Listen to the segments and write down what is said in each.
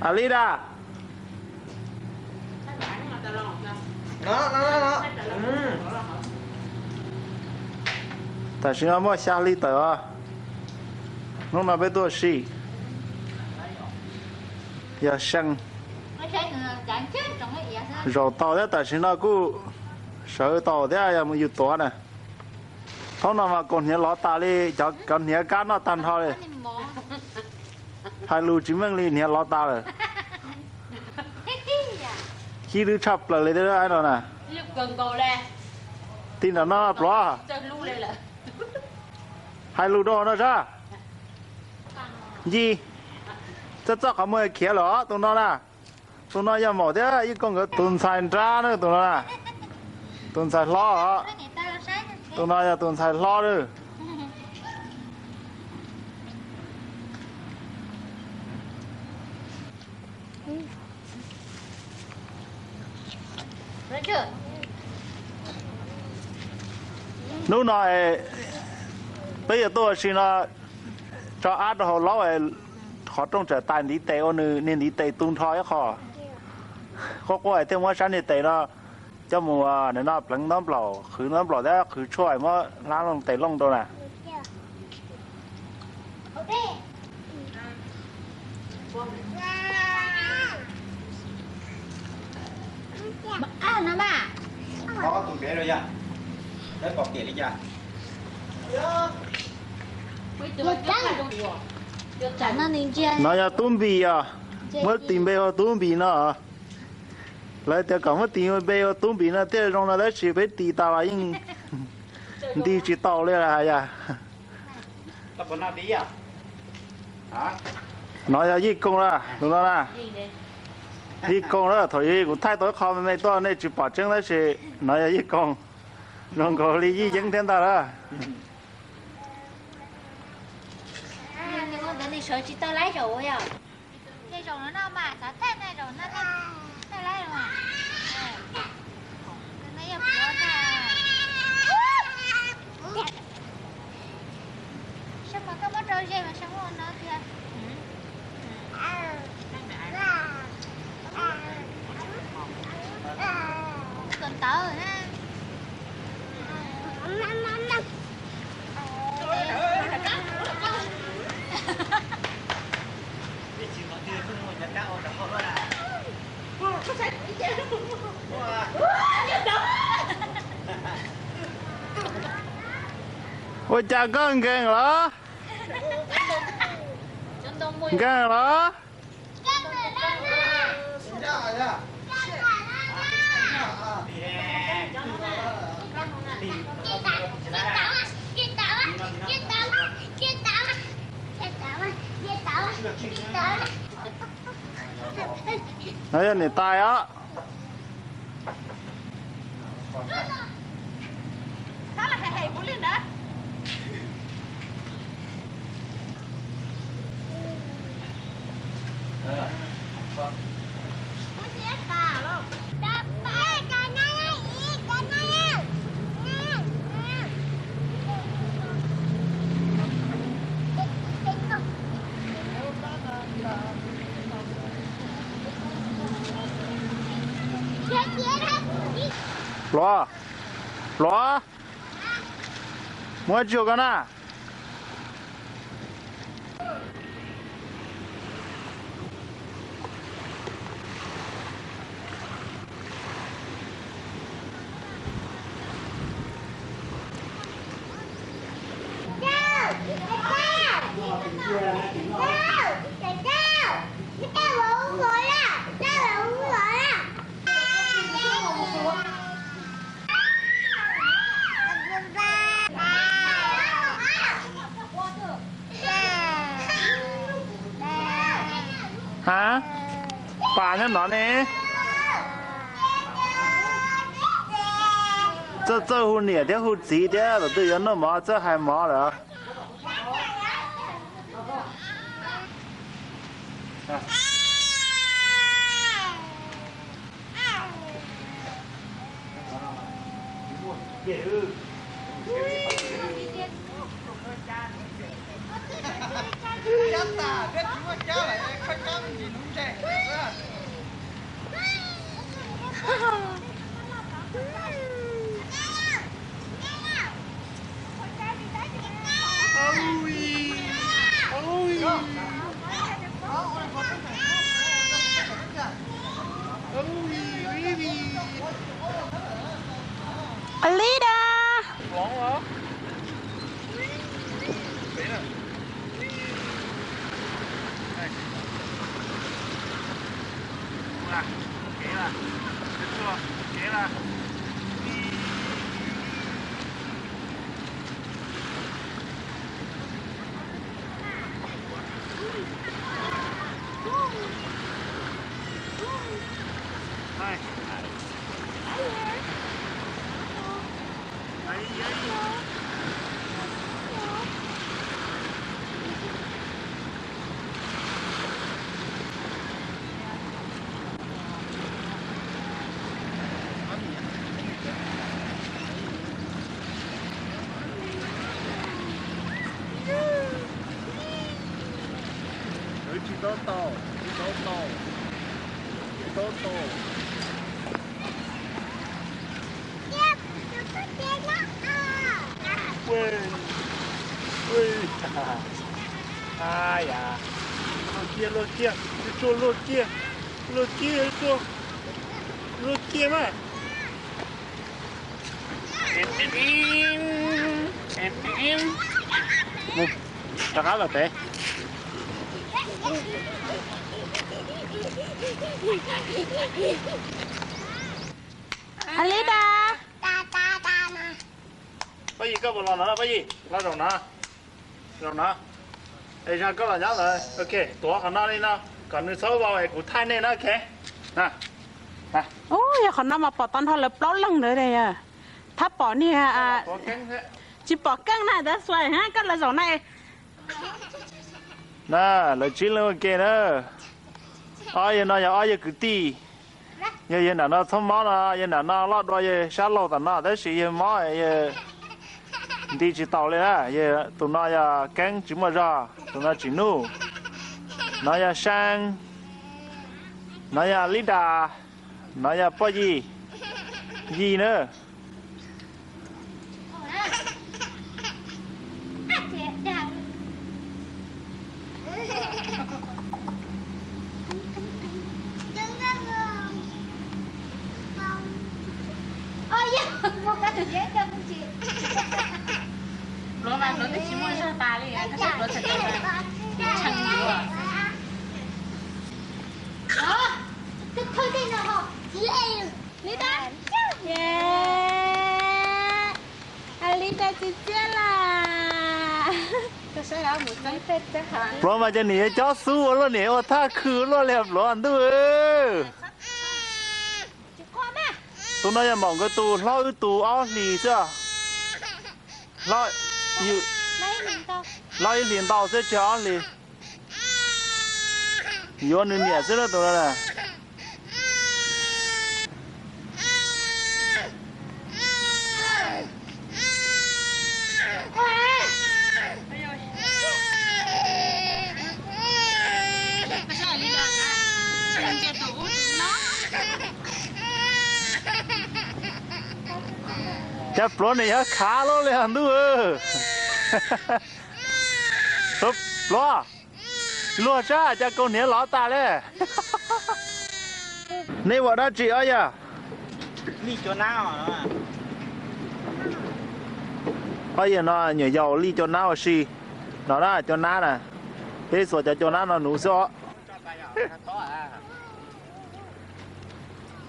Alida. Tam sim no muaj xya hli tawm os. Hnub no peb tuaj ua si. Yog seej. Zaum tau thiab tam sim no kuj sawv tau thiab yog mus yus tuav na. Thaum no mas kaus hniav lov tas li, cov hniav kab noj tag nrho li. Hais lus tsis meej li, hniav lov tas lawm. Khib dwb tshaj plaws li thiab no na. Tij nram no pluav. Hais lus rau hauv no sab. Yij, txoj txoj qhov muag khiav lawm os tus no na. Tus no yog Maum thiab Yij Kooj nkawd tus ntxhais nrab na tus no na. Tus ntxhais hlob os. Tus no yog tus ntxhais hlob na. Hnub no peb yuav tuaj ua si no, tso ab rau hauv laub, qhov rooj tsam tais ntiv tes ua nws niag ntiv tes tu nrho ib qho. Quaj quaj thiaj muab sab niag tes no coj mus no pleev ntaub nplaum, qhwv ntaub nplaum thiab qhwv tshuaj muab hlab looj tes looj rau na. No yog tub npis os, muab tis npe ua tub npis no. Lawv tias kom muab tis npe ua tub npis no thiaj zoo no tab sis peb tis tas los yeej nti tsis tau li hais yas. No yog Yij Kooj na, tus no na. Yij Kooj na, thaum ub kuv thaij tau ib qho me me tuaj nej tsis pom tseeb tab sis no yog Yij Kooj. Zoo nkaus li Yij Yeeb thiab ntag lawm. Ua cas koj nkeeg los? Nkeeg los? No yog niam tais os. Pluav, Pluav, muab tsiaj koj na. Ha, pas nyob no ne. Txawj txawj hu niam thiab hu txiv thiab, tus twg yuav noj mov txawj hais mov lawm. Tsis tau tau, tsis tau tau, tsis tau tau. Luag kiag, luag kiag, tsuag tsuag luag kiag, luag kiag, tsuag, luag kiag mas. Mus rov qab los pem. Alida, Paj Yim, koj puas los no Paj Yim? Los zaum no, zaum no. Es zog koj los nyob ntawd, ok, tuav qhov no li no kom nws txhob vau es kuv thaij nej na, ok. Ub, yog qhov no mas pom tau nrho lawv plaub leeg ntawd. Thab pom niag, tsis pom Keeb na, tab sis koj los zaum na. Na, lawv tsib leeg ua ke na. Ob yawg no yog ob yawg kwv tij. Yog yawg nram no txhob mob no, yawg nram no loj dua yawg sab laug tom no, tab sis yawg mob yawg nti tsis taus li na. Tus no yog Keeb tsis muaj zog, tus no Tsim Nuj, no yog Seeb, no yog Lib Das, no yog Poj Yim, Yim na. Pluav mas pluav twb tsis muaj zog tas li, tab sis pluav txhais tes mas tshee yuav. Li tas, li tas tsis txiab las. Pluav mas ces niam yuav cob xub ua luaj, niam ua thaj khw luaj li pluav ntuj. Tus no yog maum nkawd tus hlob wb tus ob hlis xwb. Hlob ib hlis ntau xwb, tsis ob hlis. Yuav nws niam xwb na tus no na. Cas pluav niam yuav khav loj li ntuj. Pluav, luag sab cas kaus hniav lov tas li. Nej ua dab tsi ob yawg? Ob yawg no nyuam yaus lij cov nab ua si no na, cov nab na. Peb xuas cov cov nab no nuv xwb os.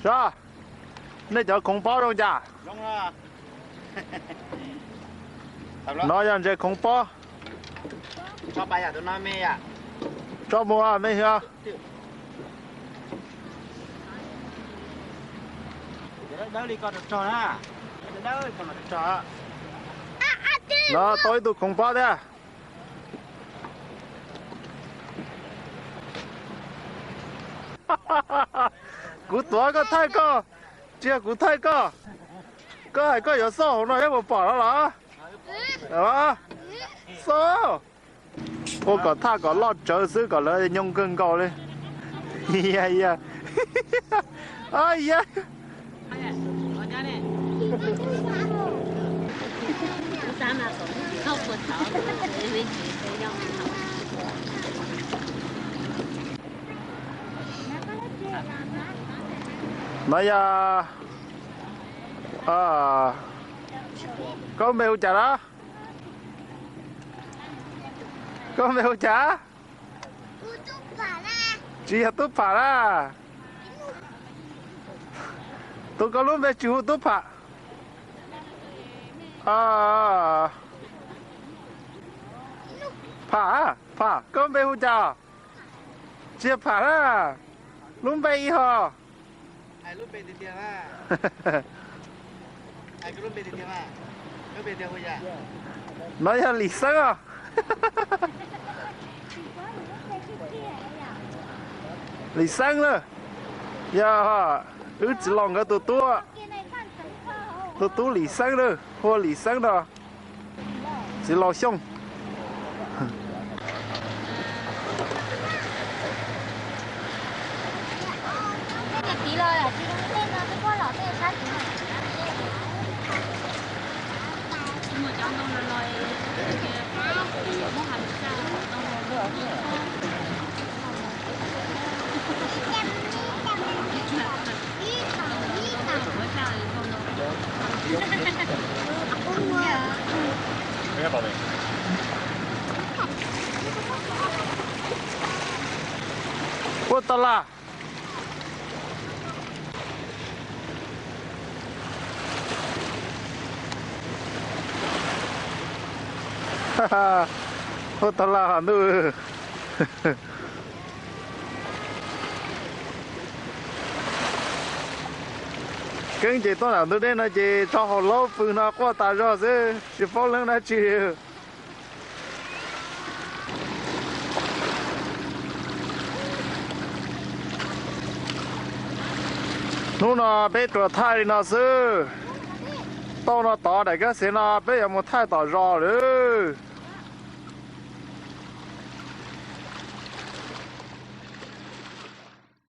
Sab, nej cov khoov pob zoo cas? No yog ntses khoov pob. Tso mus me hwv. No tau ib tug khoov pob thiab. Kuv tuav koj thaij koj, tsis yog kuv thaij koj. Koj hais koj yuav xauj hauv no thiab puas pom no los? Xauj. Ua kom thaj kom loj tsawv xwb kom lawv nyoo kawg nkaus li. No yog, koj npe hu cas na? Koj npe hu cas? Tsis yog tub pham na. Tus koj lub npe tsis hu Tub Pham? Pham, Pham, koj npe hu cas? Tsis yog Pham na, lub npe ib ho. No yog Lis Xeeb os. Lis Xeeb na, yog wb txiv laus nkawd tus tub, tus tub Lis Xeeb na, hu ua Lis Xeeb no. Txiv laus Xyooj. Ua tas las. Ua tas las hom ntuj. Keeb ces tuaj nram ntug dej no ces tso hauv laub pw no quaj tas zog xwb tsis paub leej dab tsi. Hnub no peb tsuas thaij li no xwb. Tauj no tod daim kab xev no peb yuav mus thaij tom zos lawm.